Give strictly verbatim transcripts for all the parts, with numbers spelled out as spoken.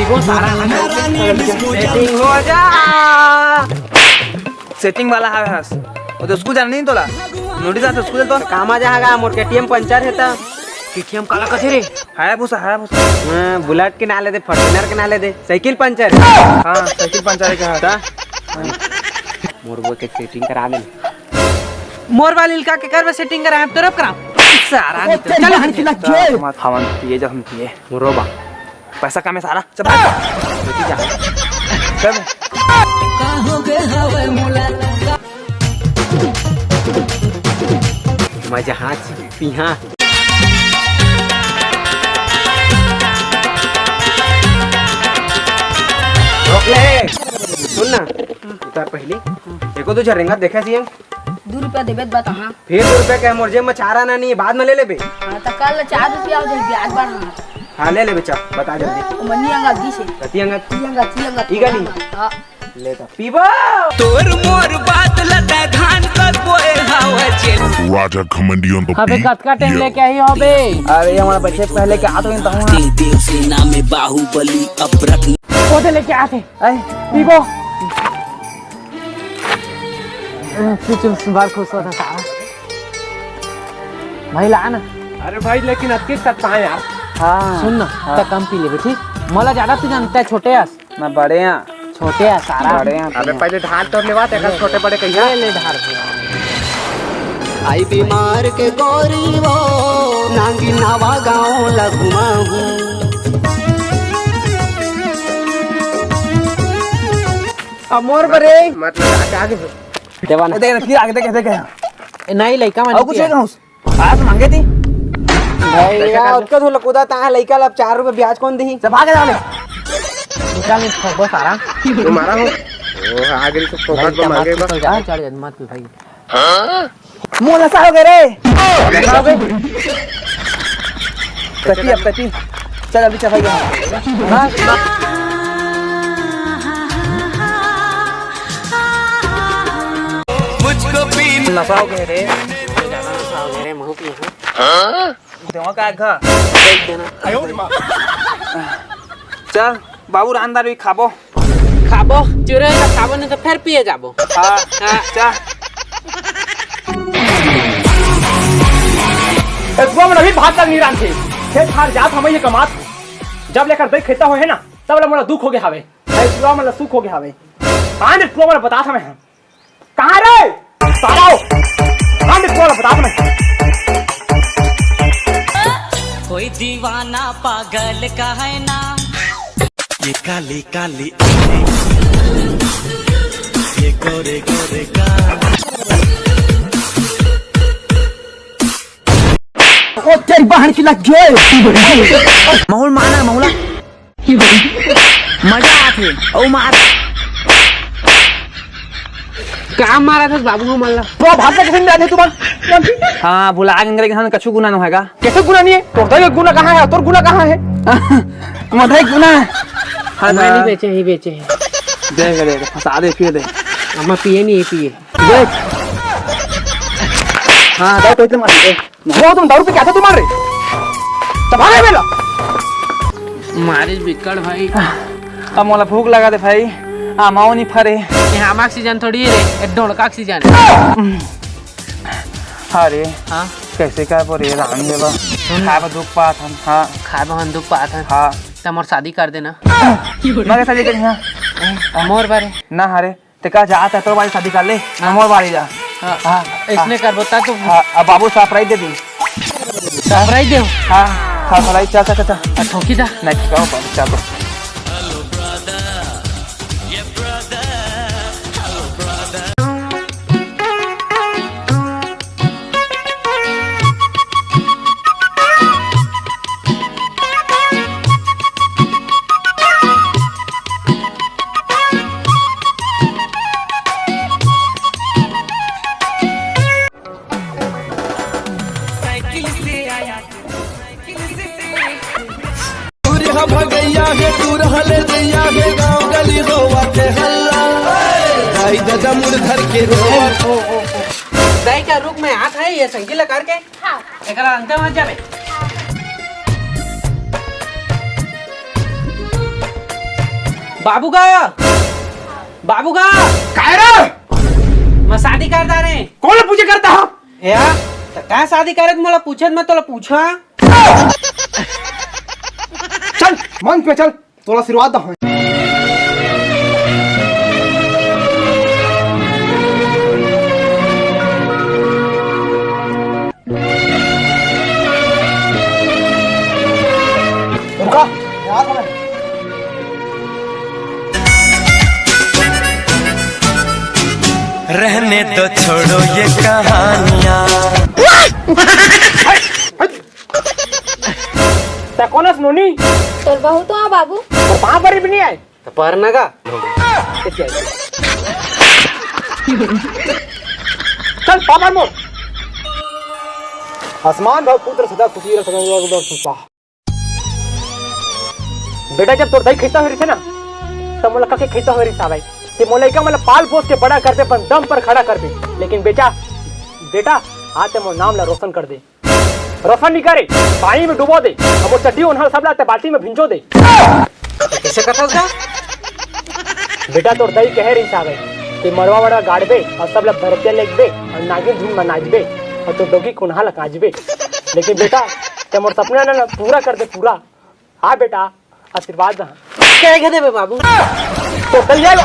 वो सारा setting हो जा। Setting वाला है हस। वो तो स्कूल जाना नहीं तोला। Notice आथे स्कूल तो। काम आ जाएगा, मोर KTM पंचर है ता। KTM काला कथे रे? Hayabusa, Hayabusa. हाँ, Bullet के ना ले दे, Fortuner के ना ले दे, साइकिल पंचर है। हाँ, साइकिल पंचर है कहा। ता? मोर वो के setting करा दे। मोर वाली का के करबे setting करा, हम तरफ करा। सारा नहीं तो। चल, हन खिला के। हवन पिए, जब हम पिए। मोरो बा। पैसा कम है सारा। चल भाग। लेके जा। चल। मैं जहाँ पिहा। रोक ले। सुन ना, उतार पहली। एको दो झरेंगा, देखा सी हम। दू रुपया देबे त बता, हाँ। फिर दू रुपया के मोर जेब में चार आना नहीं, बाद में ले लेबे। हाँ, त कल चार रुपया हो जाए, ब्याज बढ़ा। हाँ, ले लेबे, चल, बता जल्दी। ओ मनी अंगा दी से। कति अंगा? ती अंगा, ती अंगा, ई गली? हाँ। ले त पीबो। तोर मोर बात लता धान कर बोए हवा जे। Raja Khamandi on the अबे beat। कतका टाइम यो। लेके आई हो बे? अरे, हमारा बच्चे पहले के आते हैं तो हम देव सेना में बाहुबली अप्रक। पौधे लेके आते। ऐ, पीबो। कुछ बार खुश होता सारा। भाई ला ना। अरे भाई, लेकिन अतके सत्ता है यार। हाँ। सुन ना, हाँ। त कम पी लेबे, ठीक? मोला ज्यादा पी जानता है, छोटे आस। मैं बड़े हैं। छोटे आस, सारा। बड़े हैं। अबे पहले ढाल तोड़ लेवा, तेरा छोटे बड़े कहिया। ले, ले ढाल। आई बीमार के गोरी वो, नांगी नावा गाँव लगुआ हूँ। अब मोर बरे। मतलब, आगे, आगे। देवा ना। देख, देख, आगे देख, देख, देख। ए, नहीं, लइका मन अउ कुछ नहीं है। कहूँ? आज मांगे थी। भाई, यार, उसका तो लकुदा ता है, लइका ला अब चार रुपए ब्याज कौन दी? सब भागे जाने। निकाल, नहीं, ठोक दो सारा। तुम्हारा हो? ओ, आगे तो फोकट भाई, में मांगे बस। चढ़ जा, मत पी भाई। हाँ? मुंह नशा हो गए रे। नशा हो गए। कती अब कती। चल अभी चल भाई। हाँ। मुझको पीना नशा हो गए रे। ज्यादा नशा हो गए रे, महू पी हूँ। हाँ? देवा का घर। देख देना। चल बाबू, रांदा भी खाबो। खाबो, चुरे का खाबो, नहीं तो फिर पिए जाबो। हाँ, हाँ। चल। ए, बुआ मन अभी भात तक नहीं रांधे। खेत खार जात हमें ये कमात। जब लेकर दई खेता होए है ना, तब ले मोला दुख हो गया हवे। ए, बुआ मन ला सुख हो गया हवे। आने बुआ मन बतात हमें हम। कहाँ रे? साला हो। आने बुआ मन बतात हमें। कोई दीवाना पागल का है ना। ये काली काली आंखें, ये गोरे गोरे गाल। ओ तेरी बहन की लग गई। माहौल माना, माहौला। मजा आथे। ओ मार। का मारा था बाबू को मल्ला? तो भाषा कैसे नहीं आते तुम्हार? हाँ, भुला गए कि हम कछु गुना नहीं होएगा। कैसे गुना नहीं है? तोर दई गुना कहाँ है? तोर गुना कहाँ है? मधई गुना। हाँ, मैं नहीं बेचे ही, बेचे ही। देख, देख, फंसा दे, फिर दे। अम्मा पिए नहीं, पिए। देख। हाँ, दो तो इतने मार दे। नहीं, तुम दारू पी के आते तुम्हारे। तब आ गए बेला। मारिस बिक्कड़ भाई। अब मोला भूख लगा दे भाई। आमाओ नहीं फरे। ये आमा के सीजन थोड़ी है रे, ये ढोलका के सीजन है। अरे, हाँ? कैसे का बोले राम देवा? सुन। खाए बर दुख पात हन, हाँ। खाए बर हम दुख पात हन। हाँ। त मोर शादी कर देना। मैं कैसा लेकर यहाँ? मोर बारे। ना हरे, ते का जात है, तोर बारी शादी कर ले, हाँ। मोर बारी जा। हाँ। हाँ, इसने हाँ। करबो ता तो हाँ, अब बाबू surprise दे दी। Surprise दे। हाँ, हाँ, surprise, चल, चल, चल, चल। आ, ठोकी दा। नहीं, ठोका हो, बाबू, चल, चल। दूर ह भगैया हे, दूर ह ले जैया हे, गाँव गली होवत हे हल्ला। दाई ददा मुड़ धर के रोवत। दाई का रुख में हाथ है, ये संगी लकार के? हाँ। एकरा अंत मत जाबे। हाँ। बाबू गा, बाबू गा। काय रे? मैं शादी कर डारे। कोन पूछे करता हो? या, त तैं शादी करे त मोला पूछत, मैं तोला पूछा। चल, मंच पे चल, तोला आशीर्वाद दा। रुका, यार, रहने दो, छोड़ो ये कहानियां। तैं कोन अस नोनी? तोर बहू तो आ बाबू। तोर पाँव परे भी नहीं आए। त परना का? चल, पापा मोर। आसमान भव पुत्र सदा सुखी रह सदा। बेटा, जब तोर दाई खइता होय रहिसे ना, त मोला कके खइता होय रहिस हावय। ते मोर लइका मन ला पाल पोस के बड़ा करबे, अपन दम पर खड़ा करबे। लेकिन बेटा, बेटा, आज ते मोर नाम ला रोशन कर दे। रोशन नइ करे, पानी में डुबो दे, अउ मोर चड्डी ओन्हा सब ला ते बाल्टी में भिंजो दे। कइसे कथस गा? बेटा, तोर दाई कहे रहिस हावय कि मड़वा-वड़वा गाड़बे अउ सब ला भरतिया लेगबे अउ नागिन धुन में नाचबे अउ तोर डोगी कोन्हा ला कांचबे। लेकिन बेटा, ते मोर सपना ला ना पूरा कर दे, पूरा। हाँ बेटा, आशीर्वाद दे। कहे के देबे बाबू? तोर दाई आय।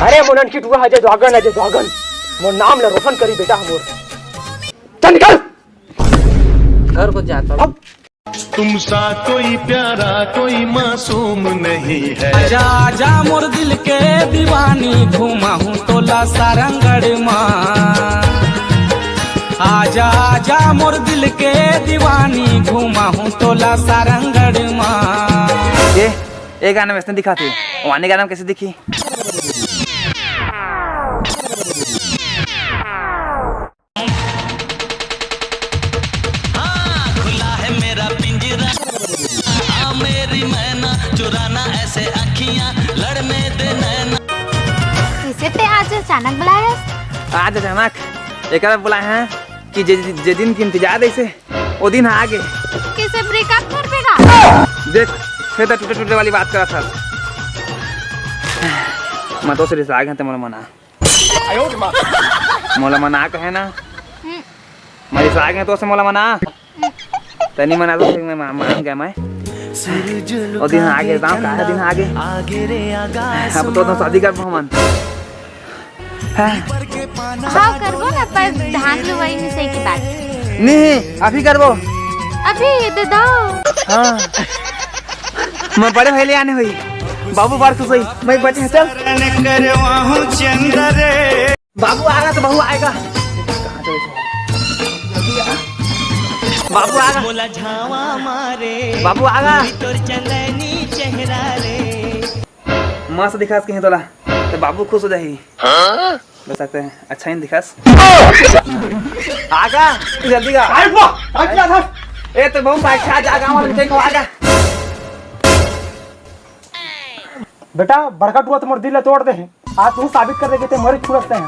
अरे मोर ननकी टूरा, अजय दुहागन, अजय दुहागन। मोर नाम ला रोशन करही बेटा हमर। चल निकल। घर को जाता हूँ। अब तुम सा कोई प्यारा कोई मासूम नहीं है। आजा आजा मोर दिल के दीवानी, घुमाहूं तोला सारंगढ़ मा। आजा आजा मोर दिल के दीवानी, घुमाहूं तोला सारंगढ़ मा। ए, ए गाना में अइसने दिखाथे, वो आने गाना में कइसे दिखी? हाँ, खुला है मेरा पिंजरा। आ मेरी मैना, चुराना ऐसे अखियां, लड़ने दे नैना। कइसे ते आज अचानक बुलायस? आज अचानक एकरा बुलाए हंव कि जे, जे दिन के इंतजार रहिसे, ओ दिन ह आगे। कइसे ब्रेकअप करबे गा? देख, फेर त टूटे टूटे वाली बात करत हस। मैं तो से रिसा गेंव ते मोला मना। मोला मना कहे ना। हम्म। मैं रिसा गेंव तो से मोला मना। तनी मना तो फिर मैं मा-, मान गेंव मैं। ओ दिन आगे, बताओ का दिन आगे। अब तो, तो शादी करबो हमन। हाँ। हाँ, करबो ना, पर धान लुवई मिसई के बाद। नहीं, अभी करबो। अभी दे दो। हाँ। मैं बड़े भाई ले आने होही। बाबू बड़ खुश होही। मैं बचे हंव, चल। बाबू आ गा त बहू आय गा। बाबू आ गा। बाबू आ गा। मस्त दिखास कहीं तोला, त बाबू खुश हो जाही। हाँ? बस सकते हैं, अच्छा ही दिखास। आ गा, जल्दी गा। अरे वाह, आ गा। ए, त बहुत अच्छा, जा, गाँव वाले को आ गा। बेटा, बड़का टूरा त मोर दिल ला तोड़ दे हे। आज तू साबित कर दे कि ते मरे छुड़त हे।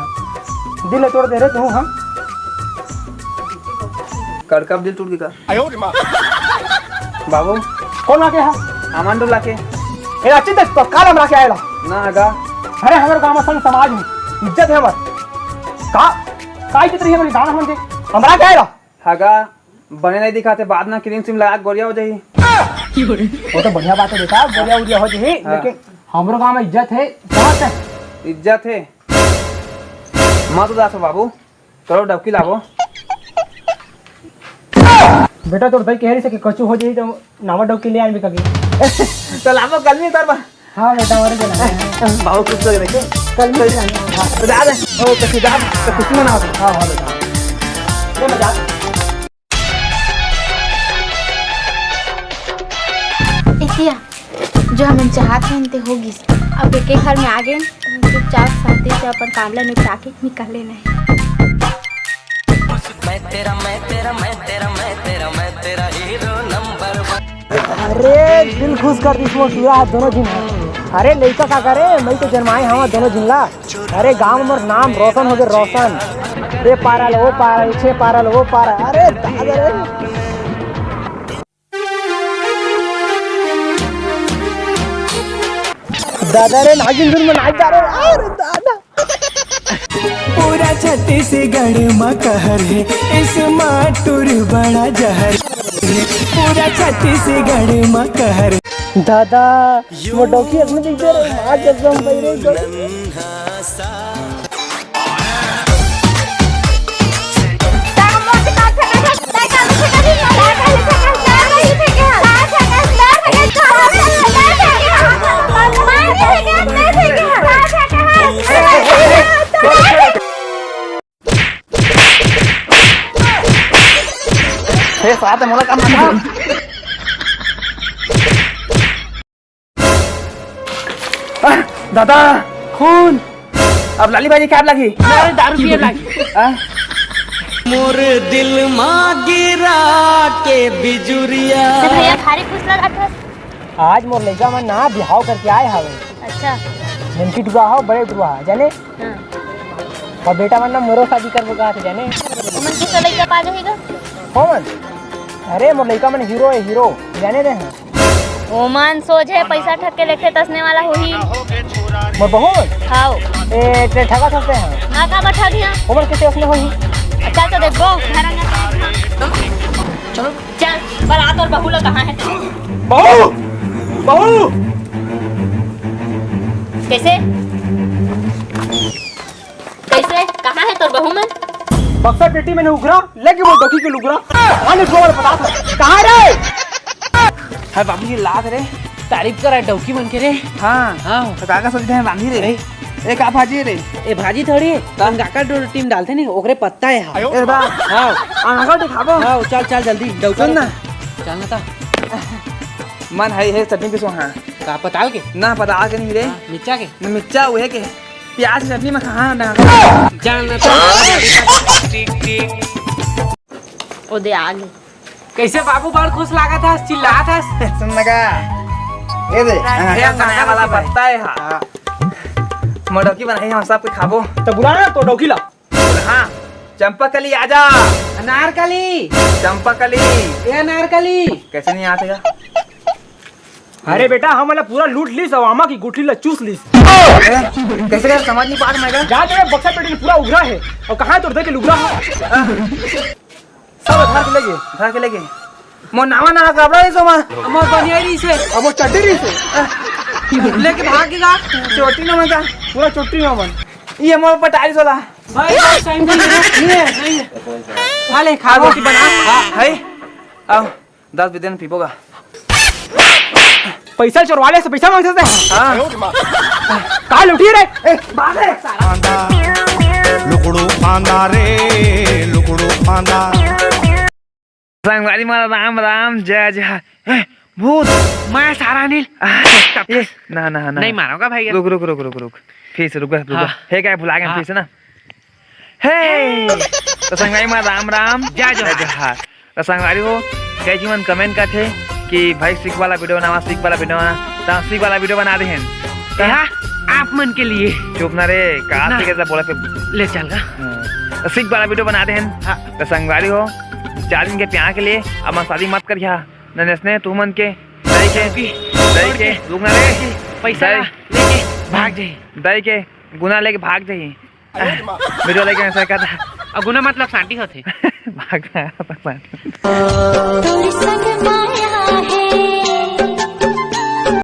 दिल ला तोड़ दे रे तू, हाँ? कड़का दिल टूट गे का? बाबू। कोन आके हा? अमन डोला के। ए, अच्छी देख तो काल हमरा के आएला। ना आगा। अरे, हमर गांव में संग समाज में इज्जत हे हमर। का? का इज्जत रही हमर गांव में के? हमरा के आएला। हगा, बने नहीं दिखाते, बाद में क्रीम सीम लगा के गोरिया हो जाही। वो तो बढ़िया बात है बेटा, गोरिया उरिया हो जाही, हाँ। लेकिन हमरो गांव में इज्जत है, समझ है? इज्जत है। मत उदास हो बाबू, चलो डबकी लावो। बेटा तोर दाई कह रही से कि कचू हो जाही तो नावा डबकी ले आनबे कभी। तो लावो कल में उतार बा। हाँ बेटा, और क्या? बाबू कुछ तो नहीं। कल में ले आनबे। हाँ, तो जा दे। ओ, तो जा, तो कुछ मना। हाँ, हाँ बेटा। ले मैं जा। एतिया, जो हमन चाहत हन, ते हो गिस। अब एके घर में आ गेन, चुपचाप शांति से अपन काम ला निपटा के निकल लेना है। मैं तेरा, मैं तेरा, मैं तेरा, मैं तेरा, मैं तेरा हीरो नंबर वन। अरे, दिल खुश कर दिस मोर टूरा हा दोनों झिन हा। अरे, लइका का करे, मैं तो जनमाए हवा दोनों झिन ला। अरे, गांव में मोर नाम रोशन हो गे, रोशन। ए पारा ले, ओ पारा ले, छे पारा ले, ओ पारा। अरे, दादा रे। दादा रे, नागिन धुन में नाच डारो। अरे दादा। पूरा छत्तीसगढ़ म कहर हे, स्मार्ट टूर बड़ा जहर हे, पूरा छत्तीसगढ़ म कहर। दादा, वो डौकी अपने दिख दे रहे, आज एकदम भाई रे। हे साथ मोला काम नहीं। आह, दादा, खून। अब लाली भाजी क्या लगी? अरे, दारू पिए लागी। आह? मोर दिल मा गिरा के बिजुरिया। भैया, भारी खुश लगत हस। आज मोर लइका मन ना बिहाव करके आए हवे। अच्छा। ननकी टुरा हो, बड़े टुरा हो, जाने? हाँ। और बेटा मन ना मोरो शादी करबो कहा थे, जाने? ओमन के तो लइका पा जाही गा? हो मन? अरे, मोर लइका मन हीरो हे, हीरो, जाने दे हैं। ओमन सोझे पैसा ठग के लेथे तसने वाला होही। मोर बहू? हाव। ए, ते ठगा सकते हैं। ना का बठा दिया? ओमन कैसे उसने होही? चल तो देखबो, घर अंगन। चलो। चल, बरात और बहू लोग कहाँ है? बहू! बहू! कैसे? कैसे? कहाँ है तोर बहू मन? बक्सा पेटी में उघरा, लेके वो डौकी के लुगरा। आने को वाला पता था। कहाँ रे? हाय बाबू जी, लात रे। तारीफ करा डौकी मन के रे। हाँ। हाँ। तो काका सोचते हैं बांधी रे। ए। ए, का भाजी रे? ए, भाजी थोड़ी है। का? हम काका डो-, टीम डालते नहीं, ओकरे पत्ता है। हाँ। ए बा। हाँ। आ, काका उठे खाबो। हाँ, चल, चल, जल्दी। डौकी सुन ना। चल ना ता। मन है, है, चटनी पिसो, हाँ। का पताल के? ना, पताल के नहीं रे। हाँ, मिर्चा के? ना, मिर्चा उहे के। प्याज की चटनी में कहाँ ना। जान ना तो। ओ दे आ गई। कैसे बाबू बड़ खुश लागत हस, चिल्लात हस? सुन ना का। ये दे, हाँ, ये का नया वाला भाई। पत्ता है, हाँ। हाँ। मोर डौकी बनाई, हम सब के खाबो। तो बुला ना, तो डौकी ला। हाँ, चंपाकली आजा। अनारकली। चंपाकली। ए अनारकली। कैसे नहीं आते का? अरे बेटा, हमन ला पूरा लूट लिस अउ आमा की गुठली ला चूस लिस। कैसे यार, समझ नहीं पा रहा मैं का? जा तो ये बक्सा पेटी में पूरा उघरा है। अउ कहाँ है तोर दे के लुगरा? सब उधार के लेगे। उधार के लेगे। मोर नावा नावा कपड़ा रहिस ओमा। मोर बनिया रहिस हे। अब वो चड्डी रहिस हे। लेके भाग गे गा। चोटी ना मैं का? पूरा चोटी ना मन। ये मोर पटारी सोला। भाई, भाई, सही नहीं है। नहीं है। नहीं है। खा ले, खा हाँ, ले। रोटी बना। हाँ, है। आओ। दस बीस दिन पीबो गा। पैसा चोरवा ले, से पैसा मांगथे ते। हाँ। काल उठी रे। ए, बाप रे, सारा। फांदा, लुकड़ू फांदा रे, लुकड़ू फांदा। संगवारी मन राम राम, जय जय। ए, भूत, मैं सारा अनिल। ए, ना, ना, ना। नहीं मारोगा भाई। रुक, रुक, रुक, रुक, रुक। फिर से रुक, रुक। हाँ। हे, क्या भुला गए हाँ। फिर से ना। हे! तो संगवारी मन राम राम, जय जोहार। जय जोहार। तो संगवारी हो, कई झी मन comment करथे कि भाई सिख वाला video बनावा, सिख वाला video बना, त हम सिख वाला video बना दे हन। त यहाँ आप मन के लिए। चुप ना रे, का ना। सिख ऐसा बोला फिर? ले चल गा। हम्म। तो सिख वाला video बना दे हन। हाँ। तो संगवारी हो, चार दिन के प्यार के लिए अब शादी मत करिहा। ननेसने तू मन के, दई के, क्योंकि दई के, रुक ना रे। पैसा दई। लेके भाग जाही। दई के गुना लेके भाग जाही। Video लेके ऐसा कहता। अगुना मतलब सांटी होथे। भाग गया था सांटी। तोर